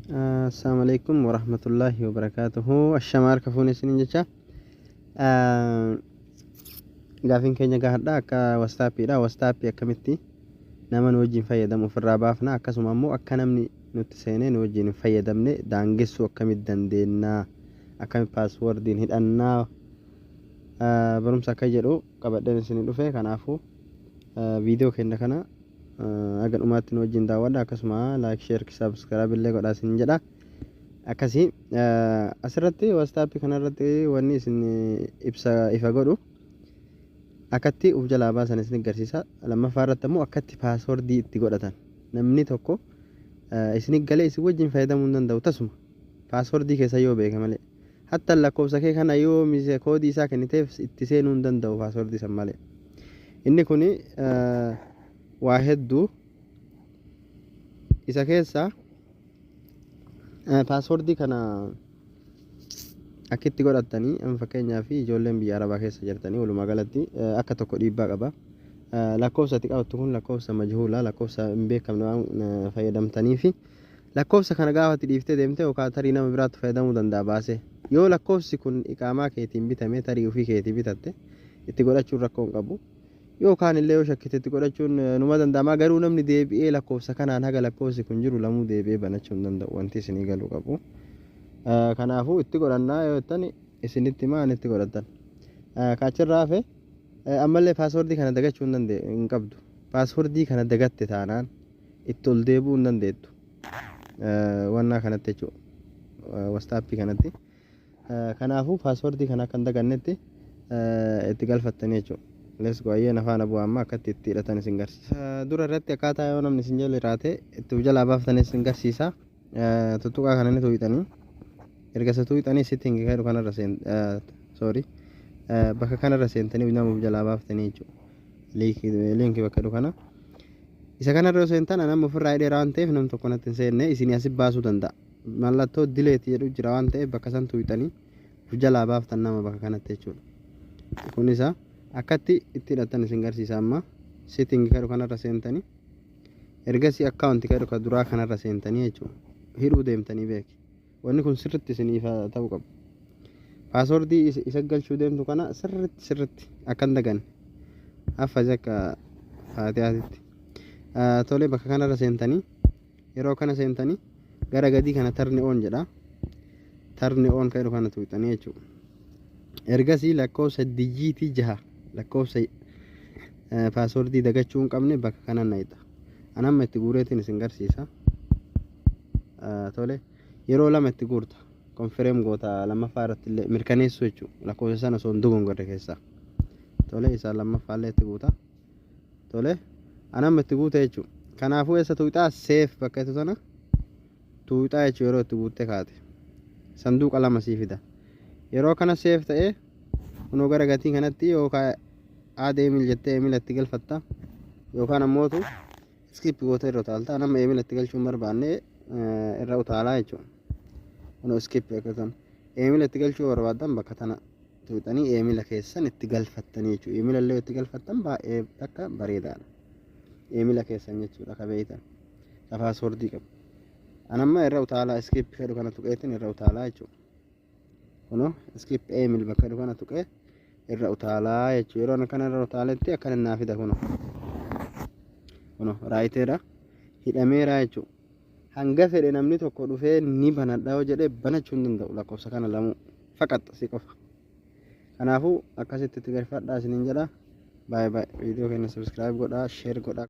Assalamu alaikum warahmatullahi wabarakatuhu. Ashama harka fuune isiniin jecha. Gaafiin keenya gahaadha akka WhatsAppiidha. WhatsAppii akkamitti nama nu wajjin fayyadamu ofirraa baafna, akkasuma ammoo akka namni nutti seenee nu wajjin hin fayyadamne daangessuu akkamitti dandeenya, akkamitti passwordiin hidhannaa, barumsa akka jedhu qabadheen isinii dhufe. Kanaafuu viidiyoo keenya kana haga dhumaatti nu wajjin daawwadha, akkasuma like, share, subscribe illee godhaa isin jedha. Akkasii asirratti WhatsAppii kanarratti wanni isin ibsa ifa godhu akkatti uf jalaa baasan isin agarsiisa. Lammaffaa irratti ammoo akkatti passwordii itti godhatan, namni tokko isin galee isin wajjin fayyadamuu hin danda'u tasuma passwordii keessa yoo beeke malee. Hatta lakkoofsa kee kana yoo mise koodii isaa kenniteef itti seenuu hin danda'u passwordii san malee. Inni kuni waa hedduu isa keessa passwordii kana akkitti godhattanii, amma fakkeenyaaf ijoolleen biyya arabaa keessa jirtanii walumaa galatti akka tokko dhiibbaa qaba. Lakkoofsa itti qabattu kun lakkoofsa majhuula, lakkoofsa hin beekamne waan fayyadamtanii fi lakkoofsa kana gaafa itti dhiiftee deemte yookaan tarii nama biraatti fayyadamuu danda'a baasee. Yoo lakkoofsi kun iqaamaa keetiin bitame, tarii ofii keetii bitatte, itti godhachuun rakkoo hin qabu. Yookaan illee yoo shakkite itti godhachuun numa danda'ama, garuu namni deebi'ee lakkoofsa kanaan haga lakkoofsi kun jiru lamuu deebi'ee banachuu hin danda'u wanti isinii galuu qabu. Kanaafuu itti godhannaa yoo jettan isinitti himaa itti godhattan. Kaachirraa hafe ammallee passwordii kana dagachuu hin danda'e hin qabdu. Passwordii kana dagatte taanaan itti ol deebi'uu hin dandeettu. Wannaa kanatti jechuudha. WhatsAppii kanatti. Kanaafuu passwordii kana akka hin dagannetti itti galfattanii jechuudha. Let's go, ayyeen afaan bu'aa amma akkatti itti hidhatan isin garsiisa. Dura irratti akkaataa yoo namni isin jala jiraate itti jalaa baaftan isin garsiisa. Tuttuqaa kana ni tuqxanii, erga isa tuqxanii setting jedhu kanarra seen, sorry, bakka kanarra seentanii nama jalaa baaftanii jechuudha. Liinkii bakka jedhu kana. Isa kanarra yoo seentan, nama ofirraa hidheera waan ta'eef nam tokko natti hin seenne, isinii asi baasuu danda'a. Mallattoo delete jedhu jira waan ta'eef bakka san tuqxanii of jalaa baaftan nama bakka kanatti jechuudha. Kun isa akkatti itti hidhatan isin garsiisa. Amma setting jedhu kanarra seentanii, ergasii account jedhu kan duraa kanarra seentanii jechuudha. Hidhuu deemtanii beeki. Wanni kun sirritti isiniif ta'uu qabu. Passwordii isa galchuu deemtu kana sirritti sirritti akka hin daganne. Haffazi akka faatihaatitti. Tole, bakka kanarra seentanii, yeroo kana seentanii gara gadii kana turn on jedha. Turn on kan jedhu kana tuqxanii jechuudha. Ergasii lakkoofsa dijiitii 6, lakkoofsa passwordii dagachuu hin qabne bakka kana naqxa. An amma itti guureetiin isin garsiisa. Tole, yeroo lama itti guurta. Confirm goota lammaffaa irratti illee mirkaneessuu jechuudha. Lakkoofsa sana osoo hin dogongorre keessaa. Tole, isa lammaffaa illee itti guuta. Tole, an amma itti guute jechuudha. Kanaafuu eessa tuqxaa? Save bakka itti sana tuqxaa jechuudha. Yeroo itti guuttee kaate sanduuqa lama sii fida. Yeroo kana save ta'ee kunoo gara gatii kanatti yookaan add email jettee email itti galfatta yookaan ammootu skip gootee irra utaalta. An amma email itti galchuu hin barbaanne, irra utaalaa jechuudha. Kunoo skip akka tan email itti galchuu barbaaddan bakka tana tuqxanii email keessan itti galfattanii jechuudha. Email illee itti galfattan baay'ee takka bareedaadha. Email keessan jechuudha ka beeytan ka passwordii qabu. An amma irra utaalaa, skip jedhu kana tuqeetiin irra utaalaa jechuudha. Kunoo skip email bakka jedhu kana tuqee irra utaalaa jechuudha. Yeroo kana irra utaaletti akkana naa fida kunoo. Kunoo raayiteera, hidhameera jechuudha. Hanga fedhe namni tokko dhufee ni banadha yoo jedhee banachuu hin danda'u lakkoofsa kana lamuu, faqaxa si qofa. Kanaafuu akkasitti itti galfadhaa isiniin jedha. Baay'ee baay'ee viidiyoo keenya subscribe godhaa, share godhaa.